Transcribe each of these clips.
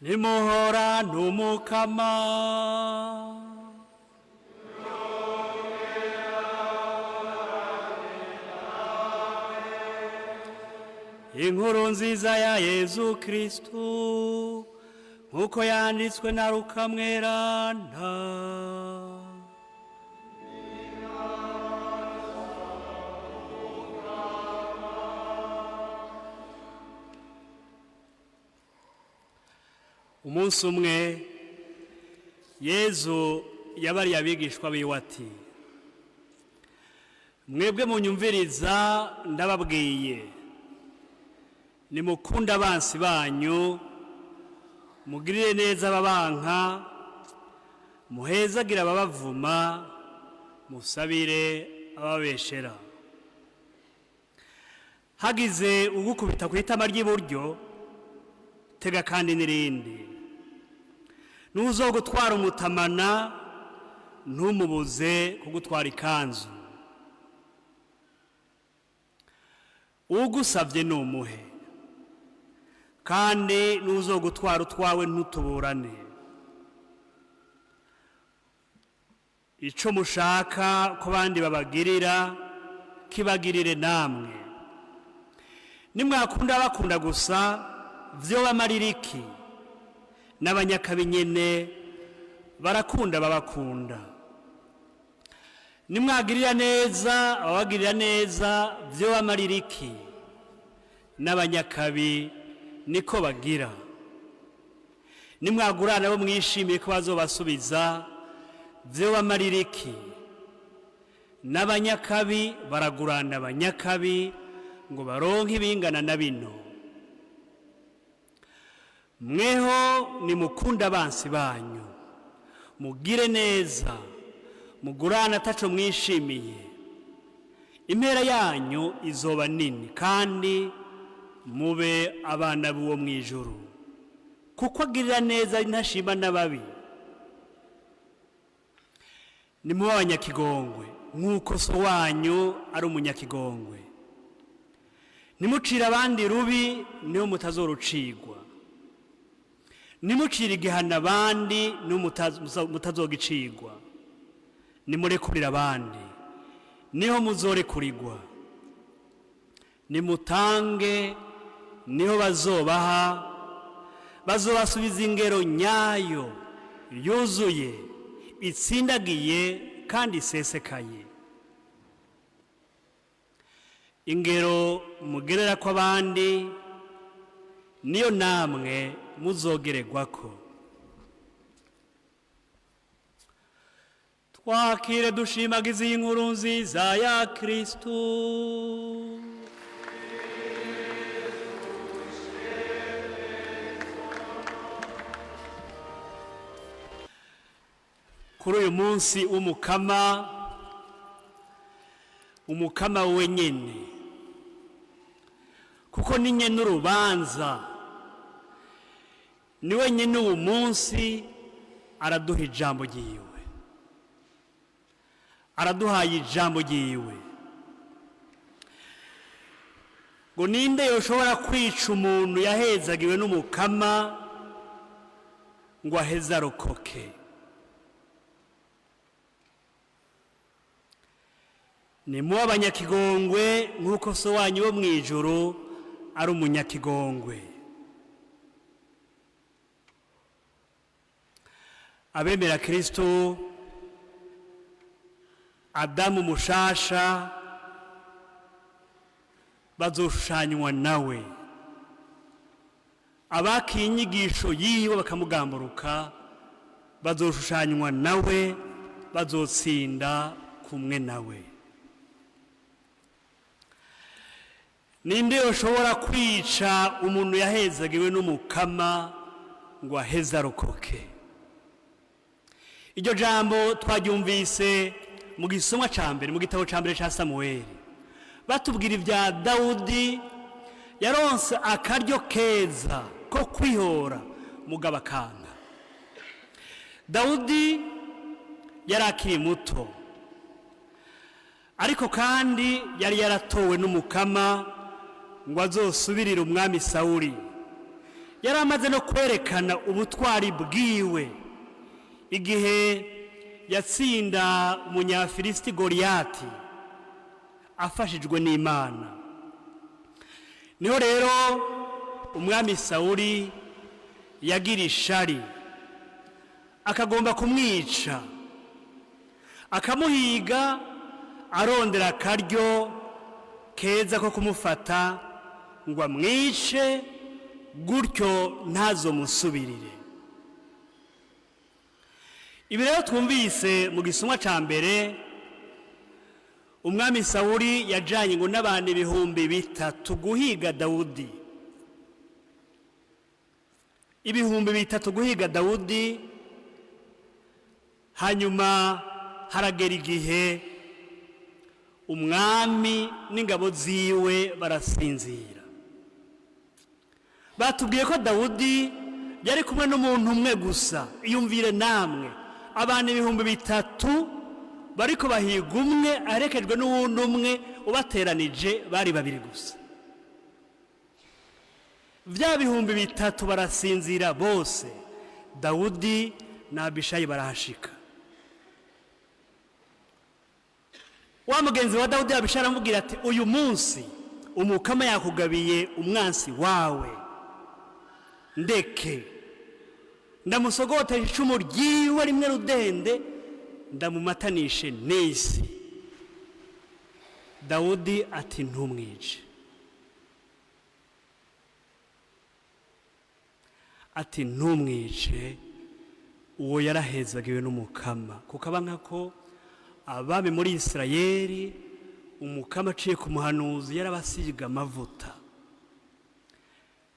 Nimuhora n'umukama. Inkuru nziza ya Yezu Kristu nk'uko yanditswe na Luka mweranda. Umunsi umwe Yezu yabariye abigishwa biwe ati: "Mwebwe munyumviriza, ndababwiye, nimukunde abansi banyu, mugirire neza ababanka, muhezagire ababavuma, musabire ababeshera. Hagize ugukubita ku itama ry'iburyo, tega kandi n'irindi. N'uzogutwara umutamana, ntumubuze kugutwara ikanzu. Ugusabye numuhe, kandi n'uzogutwara utwawe ntutuburane. Ico mushaka ko abandi babagirira, kibagirire namwe. Nimwakunda bakunda gusa, vyobamarira iki? N'abanyakabi nyene barakunda babakunda. Nimwagirira neza ababagirira neza, vyobamarira iki? N'abanyakabi niko bagira. Nimwagurana bo mwishimiye ko bazobasubiza, vyobamarira iki? N'abanyakabi baragurana abanyakabi ngo baronke ibingana na bino. Mweho nimukunda abansi banyu, mugire neza, mugurane ataco mwishimiye. Impera yanyu izoba nini, kandi mube abana b'uwo mw'ijuru, kuko agirira neza ntashima n'ababi. Nimube abanyakigongwe nk'uko so wanyu ari umunyakigongwe. Nimucire abandi rubi, niho mutazorucigwa. Nimucire igihano abandi, niho mutazogicigwa. Nimurekurire abandi, niho muzorekurirwa. Nimutange, niho bazobaha. Bazobasubiza ingero nyayo, yuzuye, itsindagiye kandi isesekaye. Ingero mugerera ko abandi, niyo namwe muzogererwako." Twakire dushimagize iyi nkuru nziza ya Kristu. Kuri uyu munsi w'umukama, umukama wenyine, kuko ni nyene urubanza, ni wenyine uwo munsi araduha ijambo ryiwe, araduhaye ijambo ryiwe. Ngo ninde yoshobora kwica umuntu yahezagiwe n'umukama ngo aheze arokoke? Nimube abanyakigongwe nk'uko so wanyu wo mu ijuru ari umunyakigongwe. Abemera Kristo, Adamu mushasha, bazoshushanywa nawe. Abakiye inyigisho yiwe bakamugamburuka bazoshushanywa nawe, bazotsinda kumwe nawe. Ninde yoshobora kwica umuntu yahezagiwe n'umukama ngo aheze arokoke? Iryo jambo twaryumvise mu gisomwa ca mbere mu gitabo ca mbere ca Samuweli, batubwira ibya Dawudi yaronse akaryo keza ko kwihora, mugabo akanga. Dawudi yari akiri muto, ariko kandi yari yaratowe n'umukama ngo azosubirire umwami Sawuli. Yari amaze no kwerekana ubutwari bwiwe igihe yatsinda umunyafilisiti Goriyati afashijwe n'Imana. Niho rero umwami Sawuri yagira ishari, akagomba kumwica, akamuhiga, arondera akaryo keza ko kumufata ngo amwice, gutyo ntazomusubirire. Ibi rero twumvise mu gisumwa cya mbere, umwami Sawuri yajyanye ngo n'abantu 3000 guhiga Dawudi, 3000 guhiga Dawudi. Hanyuma haragera igihe umwami n'ingabo ziwe barasinzira. Batubwiye ko Dawudi yari kumwe n'umuntu umwe gusa. Iyumvire namwe, abantu 3000 bariko bahiga umwe aherekejwe n'uwundi umwe, ubateranije bari babiri gusa. Bya 3000 barasinzira bose, Dawudi na Abishayi barahashika. Wa mugenzi wa Dawudi Abishayi aramubwira ati: "Uyu munsi Umukama yakugabiye umwansi wawe, ndeke ndamusogoteje icumu ryiwe rimwe rudende, ndamumatanishe n'isi." Dawudi ati: "Ntumwice." Ati: "Ntumwice, uwo yarahezagiwe n'Umukama." Kuko aba nkako abami muri Isirayeli, Umukama aciye ku muhanuzi yarabasiga amavuta.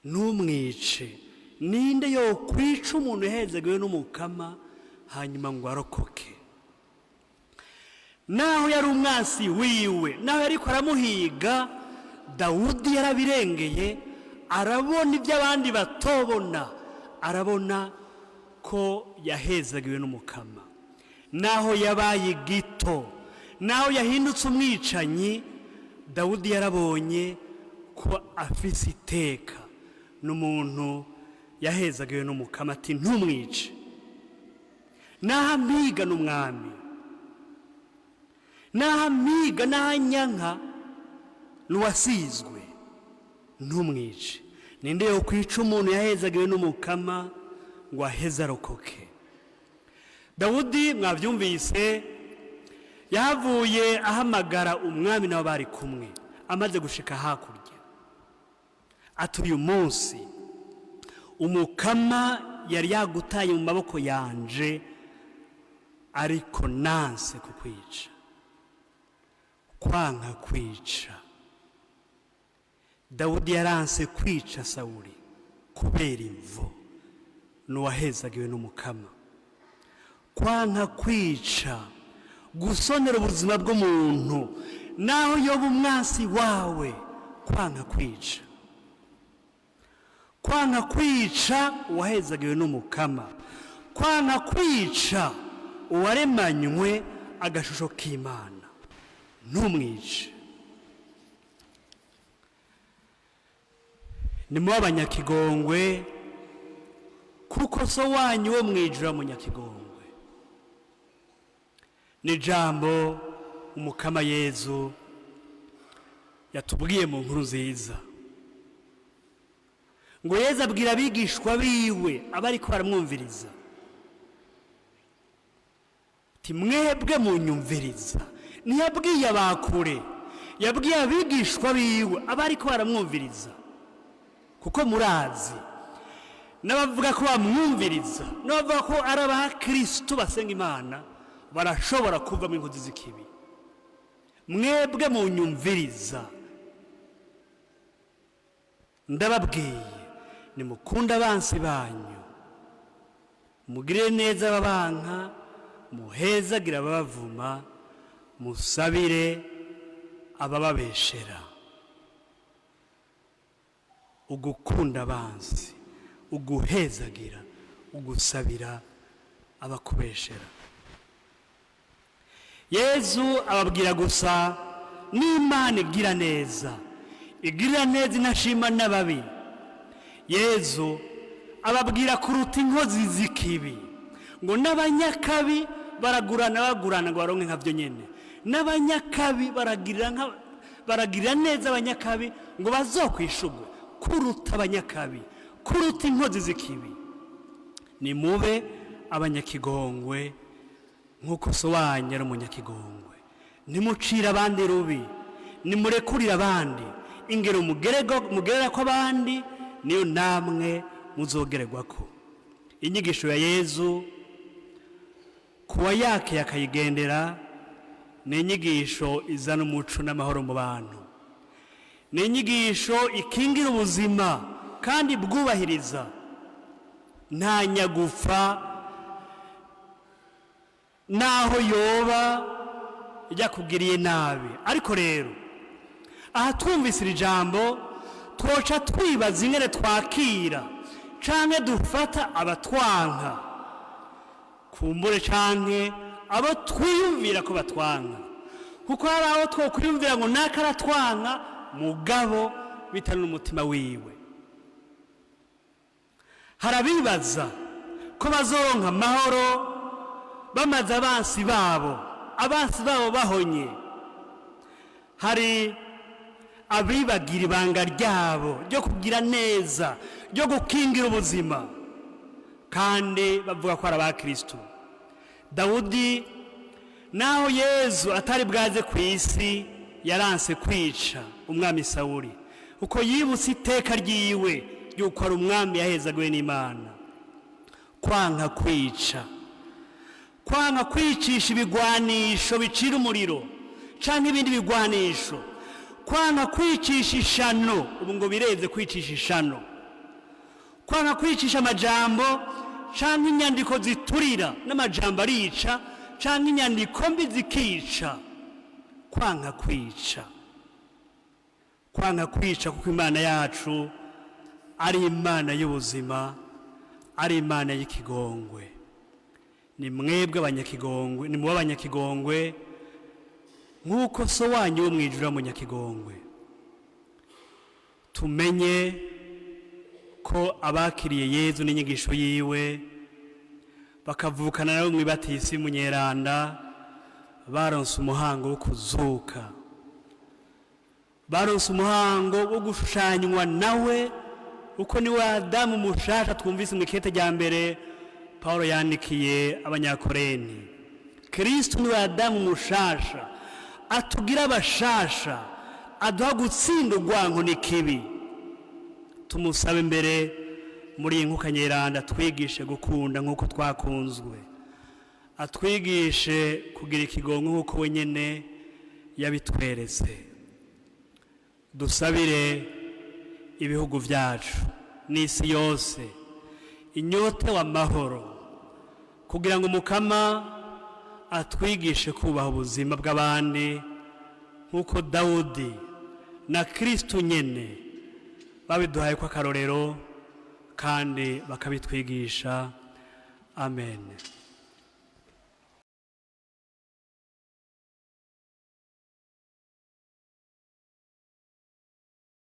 "Ntumwice, ninde yo kwica umuntu yahezagiwe n'Umukama hanyuma ngo arokoke?" Naho yari umwansi wiwe, naho yariko aramuhiga, Dawudi yarabirengeye, arabona ibyo abandi batobona, arabona ko yahezagiwe n'Umukama. Naho yabaye gito, naho yahindutse umwicanyi, Dawudi yarabonye ko afise iteka n'umuntu yahezagiwe n'Umukama. Ati: "Ntumwice, naho ampiga n'umwami, naho amiga, naho anyanka, n'uwasizwe, ntumwice. Ninde yo kwica umuntu yahezagiwe n'Umukama ngo aheze arokoke?" Dawudi, mwabyumvise, yahavuye ahamagara umwami nabo bari kumwe. Amaze gushika hakurya, ati: "Uyu munsi Umukama yari yagutaye mu maboko yanje, ariko nanse kukwica." Kwanka kwica, Dawudi yaranse kwica Sawuli kubera imvo n'uwahezagiwe n'Umukama. Kwanka kwica, gusonera ubuzima bw'umuntu naho yoba umwansi wawe, kwanka kwica, kwanka kwica uwahezagiwe n'Umukama, kwanka kwica uwaremanywe agashusho k'Imana, ntumwice. Ni muba abanyakigongwe kuko So wanyu wo mu ijuru munyakigongwe. Ni ijambo Umukama Yezu yatubwiye mu nkuru nziza. Ngo Yezu abwira abigishwa biwe abariko baramwumviriza ati: "Mwebwe munyumviriza." Ntiyabwiye abakure, yabwiye abigishwa biwe abariko baramwumviriza, kuko murazi n'abavuga ko bamwumviriza, n'abavuga ko ari abakristo basenga Imana, barashobora kuvamo inkozi z'ikibi. "Mwebwe munyumviriza, ndababwiye: nimukunde abansi banyu, mugirire neza ababanka, muhezagire ababavuma, musabire abababeshera." Ugukunda abansi, uguhezagira, ugusabira abakubeshera. Yezu ababwira gusa n'Imana igira neza, igirira neza inashima n'ababi. Yezu Ababwira kuruta inkozi z'ikibi, ngo n'abanyakabi baragurana, bagurana ngo baronke nkabyo nyene. N'abanyakabi baragirira neza abanyakabi ngo bazokwishugwe. Kuruta abanyakabi, kuruta inkozi z'ikibi, nimube abanyakigongwe nk'uko so wanyu ari umunyakigongwe. Nimucire abandi rubi, nimurekurire abandi. Ingero mugerera ko abandi, niyo namwe muzogererwa ko. Inyigisho ya Yezu kuwa yake akayigendera ni inyigisho izana umuco n'amahoro mu bantu, ni inyigisho ikingira ubuzima kandi bwubahiriza. Nta nyagufa naho yoba yakugiriye nabi. Ariko rero aha twumvise iri jambo, twoca twibaza ingene twakira canke dufata abatwanka kumbure, canke abo twiyumvira ko batwanka, kuko hari abo twokwiyumvira ngo naka aratwanka, mugabo bitari n'umutima wiwe. Hari abibaza ko bazoronka amahoro bamaze abansi babo bahonye. Hari abibagira ibanga ryabo ryo kugira neza, ryo gukingira ubuzima, kandi bavuga ko ari abakristo. Dawudi, naho Yezu atari bwaze ku isi, yaranse kwica umwami Sawuri, uko yibutse iteka ryiwe ry'uko ari umwami yahezaguwe n'Imana. Kwanka kwica, kwanka kwicisha ibigwanisho bicira umuriro canke ibindi bigwanisho, kwanka kwicisha ishano, ubu ngo bireze kwicisha ishano, kwanka kwicisha amajambo canke inyandiko ziturira, n'amajambo arica, canke inyandiko mbi zikica. Kwanka kwica, kwanka kwica, kuko Imana yacu ari Imana y'ubuzima, ari Imana y'ikigongwe. Ni mwebwe abanyakigongwe, ni mube abanyakigongwe nk'uko so wanyu wo mu ijuru ari umunyakigongwe. Tumenye ko abakiriye Yezu n'inyigisho yiwe, bakavukana nawe mu ibatisi munyeranda, baronse umuhango wo kuzuka, baronse umuhango wo gushushanywa nawe, uko niwe Adamu mushasha twumvise mu ikete rya mbere Paul yandikiye Abanyakoreni. Kristo niwe Adamu mushasha atugira abashasha, aduha gutsinda urwanko n'ikibi. Tumusabe imbere muri iyi nkuka nyeranda twigishe gukunda nk'uko twakunzwe, atwigishe kugira ikigongo nk'uko wenyine yabitweretse. Dusabire ibihugu byacu n'isi yose inyotewe amahoro, kugira ngo Umukama atwigishe kubaha ubuzima bw'abandi nk'uko Dawudi na Kristo nyene babiduhaye ko akarorero kandi bakabitwigisha. Amen.